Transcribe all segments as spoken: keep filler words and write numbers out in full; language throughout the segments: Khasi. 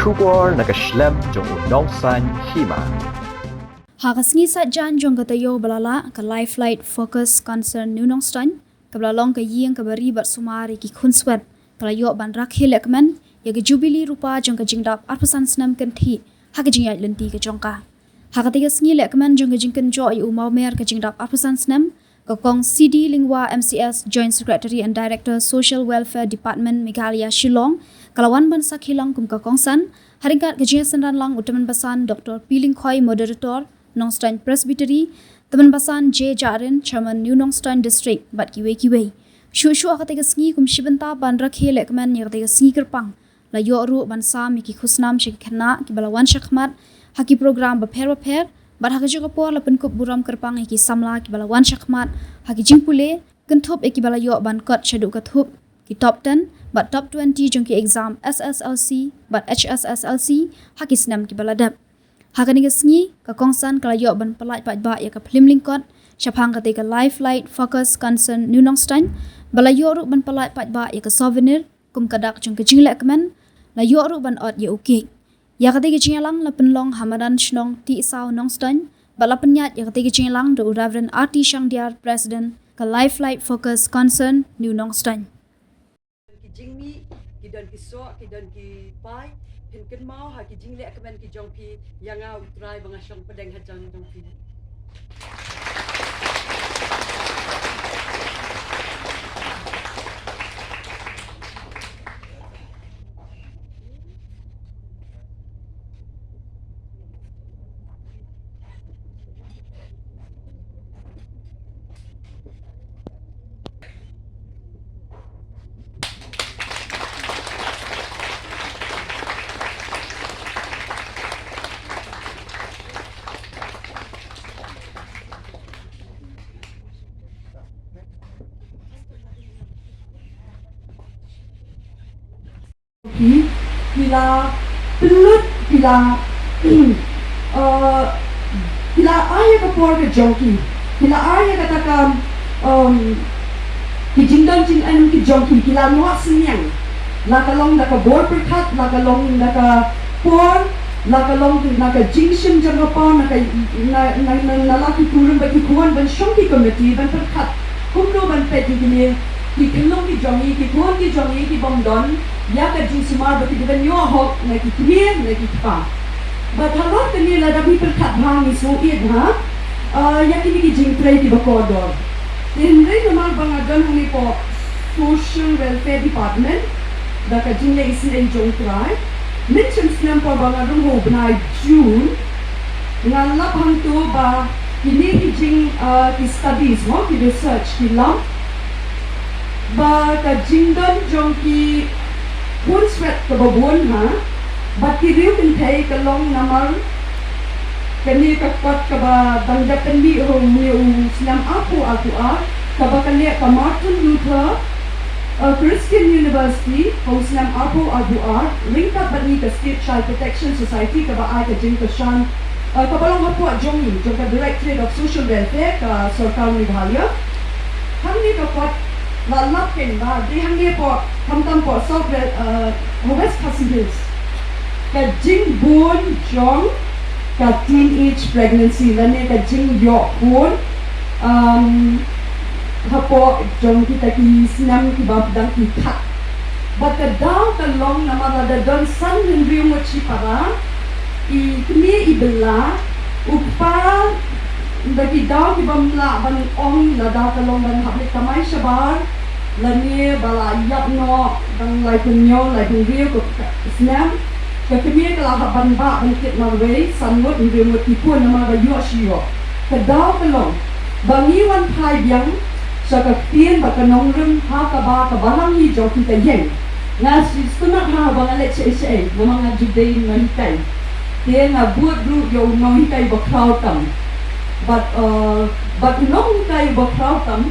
Khubor na ka shlem jong u Nongsaiñ Hima. Ha ka sngi Saitjaiñ jong ka taïew ba la lah, ka Life Light Focus Concern New Nongstoiñ, kaba la long ka ïing kaba ri bad sumar ïa ki khunswet, ka la ïoh ban rakhe lehkmen ïa ka Jubilee Rupa jong ka jingdap arphew san snem kynthih ha ka jingïaid lynti ka jong ka. Ha katei ka sngi lehkmen jong ka jingkynjoh ïa u mawmer ka jingdap arphew san snem, ka Kong C D Lyngwa, M C S, Joint Secretary and Director, Social Welfare Department, Meghalaya, Shillong, ka la wan ban sakhi lang kum ka kongsan ha ryngkat ka jingsynran lang u Tymmen Basan Doctor P Lyngkhoi, Moderator, Nongstoiñ Presbytery, Tymmen Basan J Jahrin, Chairman New Nongstoiñ District, bad kiwei kiwei. Shuh shuh ha katei ka sngi, kum shi bynta ban rakhe lehkmen ïa katei ka sngi kyrpang, la ïoh ruh ban sam ïa ki khusnam sha ki khynnah kiba la wan shakhmat ha ki program bapher bapher, bad ha kajuh ka por la pynkup burom kyrpang ïa ki samla kiba la wan shakhmat ha ki jingpule, kynthup ïa kiba la ïoh ban kot shaduh ka thup, ki top ten bad top twenty jong ki exam S S L C bad H S S L C ha ki snem kiba la dep. Ha kane ka sngi, ka kongsan ka la ïoh ban pyllait paidbah ïa ka phlim lyngkot shaphang katei ka Life Light Focus Concern New Nongstoiñ, ba la ïoh ruh ban pyllait paidbah ïa ka souvenir kum ka dak jong ka jinglehkmen, la ïoh ruh ban ot ïa u kek. Ïa katei ka jingïalang la pynlong ha madan shnong Tihsaw, Nongstoiñ, bad la pynïaid ïa katei ka jingïalang da u Reverend R T Shangdiar, President ka Life Light Focus Concern New Nongstoiñ. Ki jingmih, ki don ki soh, ki don ki pai, phin kynmaw ha ki jinglehkmen ki jong phi ïa nga u trai ba nga shong pdeng hajan jong phi. Ki, ki la pynlut, ki la, uh, ki la ai ïa ka por ka jong ki, ki la ai ïa kata ka, um, ki jingdon jingem ki jong ki, ki la noh synñiang. La ka long da ka bor pyrkhat, la ka long da ka por, la ka long na ka jingshim jong ka por, na ka, na, na, na, na la ki kurim bad ki khun ban shong ki komiti ban pyrkhat kumno ban peit ïa kine ki khyllung ki jong ngi, ki khun ki jong ngi ki bym don ïa ka jingsumar ba ki dei ban ïoh hok na ki kmie na ki kpa. Bad halor kane lada phi pyrkhat bha ngi sngewthuh ha, ah, ïa kine ki jingtrei kiba kordor. Te hynrei namar ba nga don hangne hapoh Social Welfare Department da ka jingleh isynei jong U Trai, mynshem snem por ba nga rung ha u bnai June, nga lap hangto ba kine ki jing, ah, ki studies mo, ki research ki lam ba ka jingdon jong ki khunswet kaba bun ha bad ki riew kynthei ka long namar kane ka kot kaba dang dep pynmih ha une u snem arphew arphew ar, kaba ka leh ka Martin Luther, uh, Christian University ha u snem arphew arphew ar ryngkat bad ngi ka State Child Protection Society kaba ai ka jingkyrshan, uh, kaba long hapoh jong ngi, jong ka Directorate of Social Welfare ka Sorkar Meghalaya. Hangne ka kot la lap kein ba dei hangne hapoh, khamtam hapoh South West, uh, West Khasi Hills, ka jingbun jong ka teenage pregnancy lane ka jingïoh khun, um, hapoh jong kita ki snem kiba dang ki khat. Bad ka daw ka long namar lada don san hynriew ngut shipara, i kmie i bylla, u kpa da ki daw ki bym lah ban ong lada ka long ban hap leit kamai shabar lane ba la ïap noh dang laiphew hynñiew laiphew hynriew ka snem, ka kmie ka la hap ban bah ban kit marwei san ngut hynriew ngut ki khun namar ba ïoh shi ïoh. Ka daw ka long ba ngi wan phai biang sha ka ktien bad ka nongrim ha kaba ka balang hi jong ki ka ïeng. Nga sngewtynnat ha ba nga leit shaei shaei namar nga ju dei nonghikai. Te nga bud ruh ïa u nonghikai uba khraw tam. Bad, uh, bad u nonghikai uba khraw tam,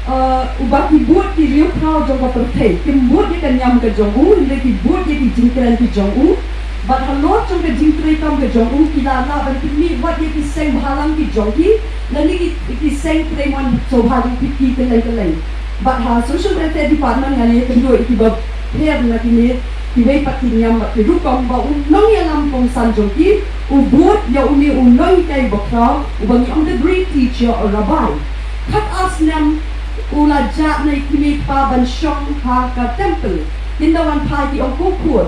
uh, uba ki bud ki riewkhraw jong ka pyrthei kim bud ïa ka niam ka jong u, hynrei ki bud ïa ki jingkren ki jong u. Bad halor jong ka jingtrei kam ka jong u ki la lah ban pynmih wat ïa ki seng bhalang ki jong ki lane ki, ki seng trei mon sngewbha jong ki kylleng kylleng. Bad ha Social Welfare Department nga ïakynduh ïa kiba pher na kine Kiwei pat ki niam bad ki rukom ba u nongïalam kongsan jong ki u bud ïa une u nonghikai bakhraw uba ngi ong the great teacher or rabbi. Khat ar snem u la jah na i kmie kpa ban shong ha ka temple. Ynda wan phai ki ong, ko khun,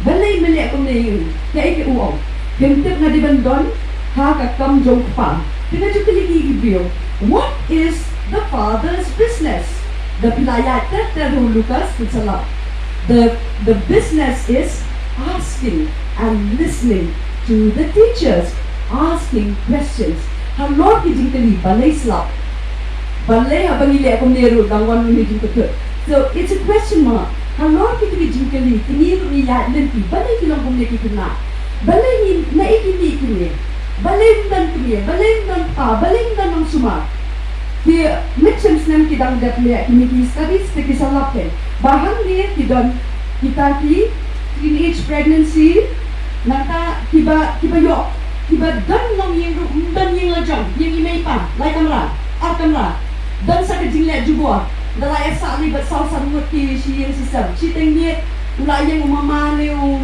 balei me leh kumne ïa ngi? Kaei kaba u ong? Phim tip nga dei ban don ha ka kam jong kpa. Te nga ju kylli ki briew, what is the father's business? Da phi la ïaid ter ter ha u Lukas, phin sa lap. The, the business is asking and listening to the teachers, asking questions. Halor ki jingkylli, balei slap? Balei haba ngi leh kumne ruh dang wan une u jingkylli? So it's a question mark. Halor kito ki jingkylli, kine ruh ngi ïaid lynti, balei ki long kumne ki khynnah? Balei ngi, naei ki mih kine? Balei ym don kmie? Balei ym don kpa? Balei ym don nongsumar? Ki, mynshem snem ki dang dep leh kine ki studies te ki sa lap kein ba hangne ki don kita ki teenage pregnancy, nangta kiba, kiba ïoh, kiba don longïing ruh ym don ïing la jong, ïing i mei i pa, lai kamra, ar kamra. Don sa ka jingleh jubor. Da la ïasah lei bad saw san ngut ki shi ïing shi sem. Shiteng miet u la ïeng u mama ne u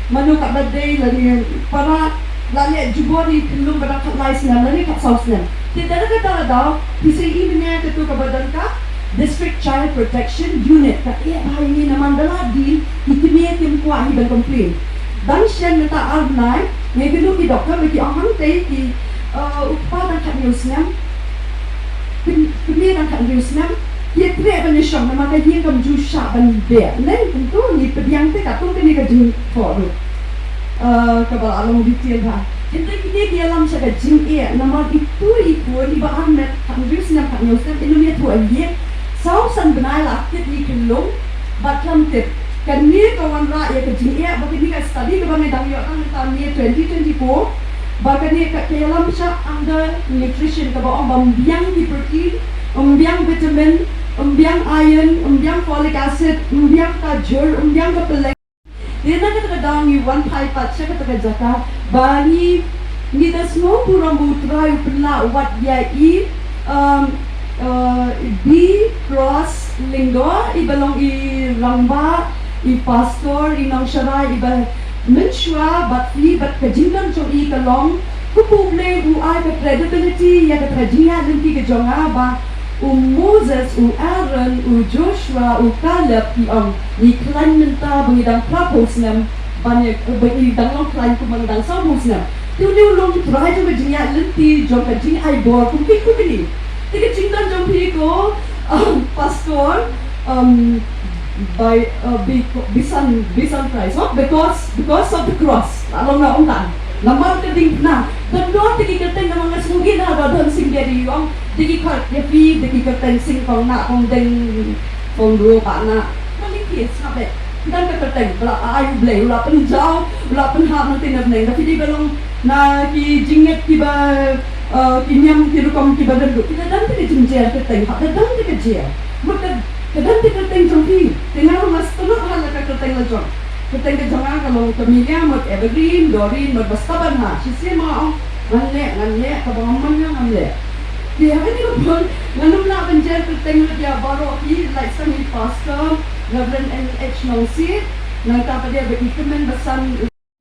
mano katba dei lane para, la leh jubor ïa i khyllung ba dang khatlai snem lane khatsaw snem. Te da kata ka daw phi sa ïohi mynne kato kaba don ka District Child Protection Unit ka ïeh bha ïa ngi namar da la dien ki kmie kim kwah hi ban complain. Dang shen mynta ar bnai, nga ïakynduh ki doktor ba ki ong hangtei ki, uh, u kpa dang khathynñiew snem, kmie dang khathynñiew snem, ki treh ban ïashong namar ka ïing kam ju shah ban beh. Neng kumto ngi pdiang te katto kane ka jingthoh ruh, uh, kaba la long detail bha. Hynrei kine ki ïalam sha ka jingeh namar itu i khun iba armet khathynñiew snem, khathynñiew snem, i nym ïathuh ïa ngi. Saw san bnai la kit ïa i khyllung bad khlem tip. Kane ka wanrah ïa ka jingeh ba kane ka study kaba ngi dang ïoh tang mynta May twenty twenty-four, ba kane ka, ka ïalam sha undernutrition kaba ong ba ym biang ki protein, ym biang vitamin, ym biang iron, ym biang folic acid, ym biang ka jhur, ym biang ka pylleng. Te na kata ka daw ngi wan phai pat sha kata ka jaka ba ngi, ngi da sngewburom ba U Trai u pynlah wat ïa i, um, uh, B. Cross Lyngdoh, iba long i rangbah, i pastor, i nongsharai, iba mynshuwa bad phi bad ka jingdon jong i ka long, kumba U Blei u ai ka credibility ïa kata ka jingïaid lynti ka jong nga ba u Moses, u Aaron, u Joshua, u Caleb, ki ong, ngi khlaiñ mynta ba ngi dang phra phew snem, ban ïa, ba ngi dang long khlaiñ kumba ngi dang saw phew snem. Te une u long U Trai jong ka jingïaid lynti, jong ka jingai bor kum phi kum kine. Te ka jingdon jong phi ko, um, pastor, um, by, uh, be, be son, be son Christ, oh, because, because of the cross. La long na ong ta. Namar ka ding na. Don don te ki kyrteng namar nga sngewbha na ba don sing beri ong. Te ki khot ïa phi, te ki kyrteng sing kong na kong deng kong duo pa na. Ka ling ki sngap eh. Don ka kyrteng ba la ai U Blei, u la pynjaw, u la pynhap na te na bneng. Da phi dei ba long na ki jingngeit kiba, uh, ki niam ki rukom kiba don ruh. Ki da don te ka jingjer kyrteng, hap da don te ka jer. Mut ka, ka don te kyrteng jong phi. Te nga ruh nga sngewthuh ha la ka kyrteng la jong. Kyrteng ka jong nga ka long Camelia, mut Evergreen, Doreen, mut ba stubborn ha. Shisien ma ong ngan leh, ngan leh, kaba ngam mon nga ngam leh. Te ha kane ka por ngan ym lah ban jer kyrteng lut ïa baroh ki, like, sa i pastor Reverend N H Nongsiej, nangta pat ïa ba i kmen ba san.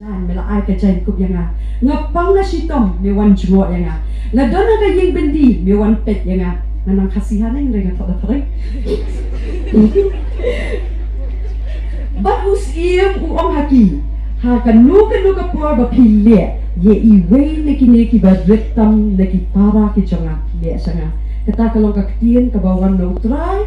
Jan, me la ai ka jaiñkup ïa nga. Nga pang nga shitom, me wan jngoh ïa nga. Nga don ha ka ïing byndi, me wan peit ïa nga. Nga nang Khasi haneng, hynrei nga thoh da phareng. Bad u Syiem u ong ha ki, ha kano kano ka por ba phi leh ïa iwei na kine kiba rit tam na ki para ki jong nga, leh sha nga. Kata ka long ka ktien kaba wan na U Trai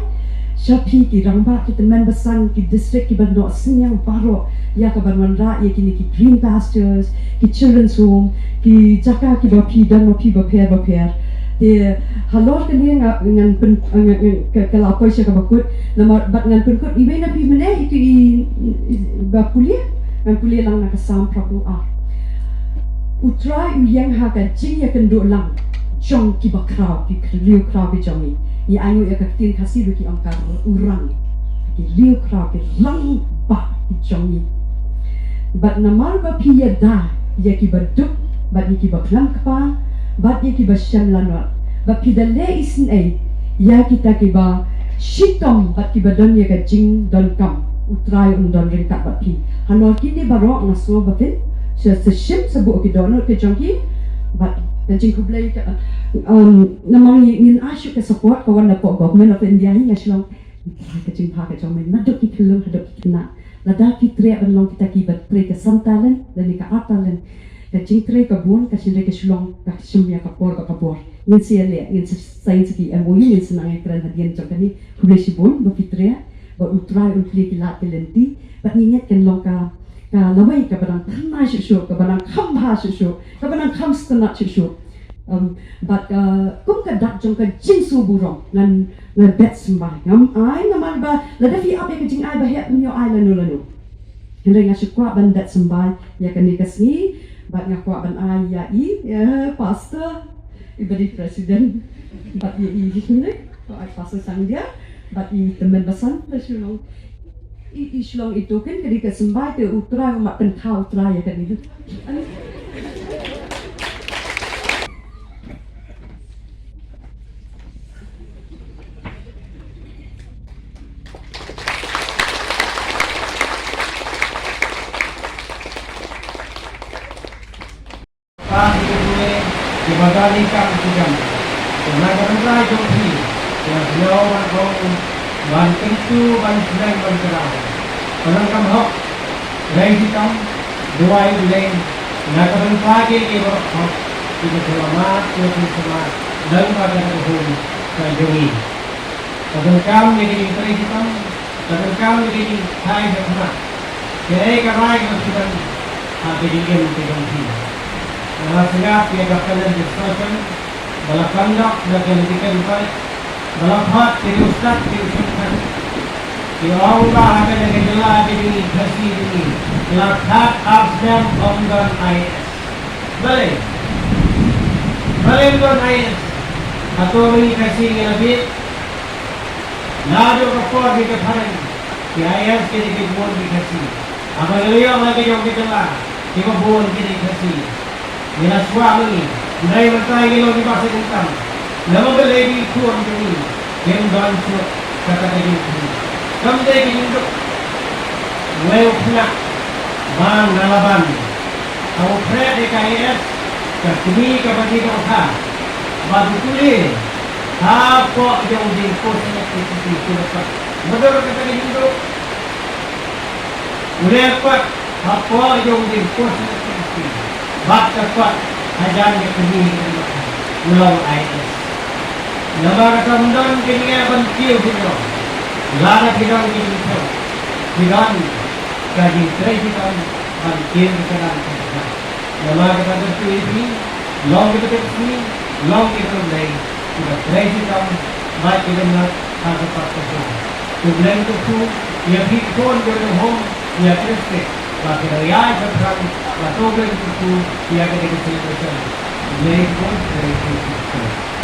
sha phi ki rangbah, ki tymmen basan, ki district kiba noh synñiang baroh ïa kaban wanrah ïa kine ki green pastures, ki children's home, ki jaka kiba phi don ma phi bapher bapher. Te halor kane nga, ngan pyn, nga, nga, ka, ka la poi sha kaba kut, namar bad ngan pynkut iwei na phi mynne, itu i, i, ba pule, ngan pule lang na ka Salm phra phew ar. U Trai u ïeng ha ka jingïakynduh lang jong kiba khraw, ki khliew khraw ki jong ngi. Ngi ainguh ïa ka ktien Khasi ruh ki ong ka u rang. Ki khliew khraw ki rangbah ki jong ngi. Bad namar ba phi ïada ïa kiba duk bad ïa kiba khlem kpa bad ïa kiba shem lanot, ba phi da leh isynei ïa kita kiba shitom bad kiba don ïa ka jingdonkam. U Trai un don ryngkat bad phi. Halor kine baroh nga sngew ba phin sa, sa shim sa buh ki dohnud ki jong ki. Bad ka jingkhublei ka, um, namar ngin ai shuh ka support ka wan na pdeng Government of India hi, nga shu long. Ka jingbha ka jong me naduh ki khyllung haduh ki khynnah. Lada phi treh ban long kita kiba trei ka san talent lane ka ar talent, ka jingtrei ka bun ka shynrei ka shu long, ka shim ïa ka por bad ka bor. Ngin sa ïaleh, ngin sa sign sa ki M O U, ngin sa nang ïakren hadien jong kane. Khublei shibun ba phi treh, bad U Trai un plie ki lad ki lynti. Bad ngi ngeit kan long ka, ka lawei kaba nang thymmai shuh shuh, kaba nang kham bha shuh shuh, kaba nang kham sngewtynnat shuh shuh. Um, bad, uh, kum ka dak jong ka jingsngewburom, ngan, ngan bet symbai. Ngam ai namar ba lada phi ap ïa ka jingai ba heh, ym ïoh ai lano lano. Hynrei nga shu kwah ban bet symbai ïa kane ka sngi, bad nga kwah ban ai ïa i, ïa Pastor, i ba dei president, bad ïa i, ne? Kwah ai Pastor Sangdia, bad i tymmen basan, da shu long. I, i shu long i token, ka dei ka symbai, te U Trai, u mat pynkha U Trai ïa kane. Ba ki briew kiba don i kam ki jam. Te na ka bynta jong phi, ïa phi ïoh ban ong, ban kyntu, ban shleng, ban kyntu. Ka long kam hok, rei shitom, duwai U Blei, na ka bynta ki, ki baroh hok, kiba sngewmad, kiba sngewmad, don ba ka hok ka jong ngi. Ka donkam ïa ka jingtrei shitom, ka donkam ïa ka jingthait shakhmat. Kaei ka rai kaba phi don ha ka jingim ka jong phi. Nga la sngap ïa ka panel discussion ba la conduct da ka Medical College, ba la khot ki riewstad ki riewshynrang. Ki ong ba ha kane ka jylla ka jong ngi Khasi jong ngi, la khat ar snem ym don I A S. Balei? Balei ym don I A S? Hato ngi Khasi ngi la bieit? Naduh ka por ki ka phareng, ki I A S ki dei ki bun ki Khasi. Haba ngi la ïoh la ki jong ki jylla kiba bun ki dei Khasi. Ngi la shuwa ma ngi, hynrei mynta ngi long kiba sah jingtam. Namar balei? Ki khun jong ngi kim don shuh kata ka jingkyrmen. Kam dei ka jingduk. Wei u khynnah ba na Laban, haba u phred ïa ka I A S, ka kmie kaba dei dohkha, bad u pule hapoh jong u jingphohsynrang ki kmie ki la pat. Mudui kata ka jingduk. U leh pat hapoh jong u jingphohsynrang ki kmie. Bad ka pat hajan ka kmie ka dei dohkha, u long I A S. Namar kata ym don ka jingeh ban kiew phi long. Lada phi don ka jingkiew, phi don ka jingtrei shitom ban kiew ka jingkyrmen. Namar kata nga kyrpad ïa phi, long kiba tip sngi, long kiba tip Blei, kiba trei shitom bad kiba nang ha ka pop ka pop. To Blei to kyrkhu ïa phi khun jong u home, ïa Khrist, ba ki dang ïaid bad pyrshang, bad to Blei to kyrkhu ïa kane ka celebration. Blei to kyrkhu, Blei to kyrkhu.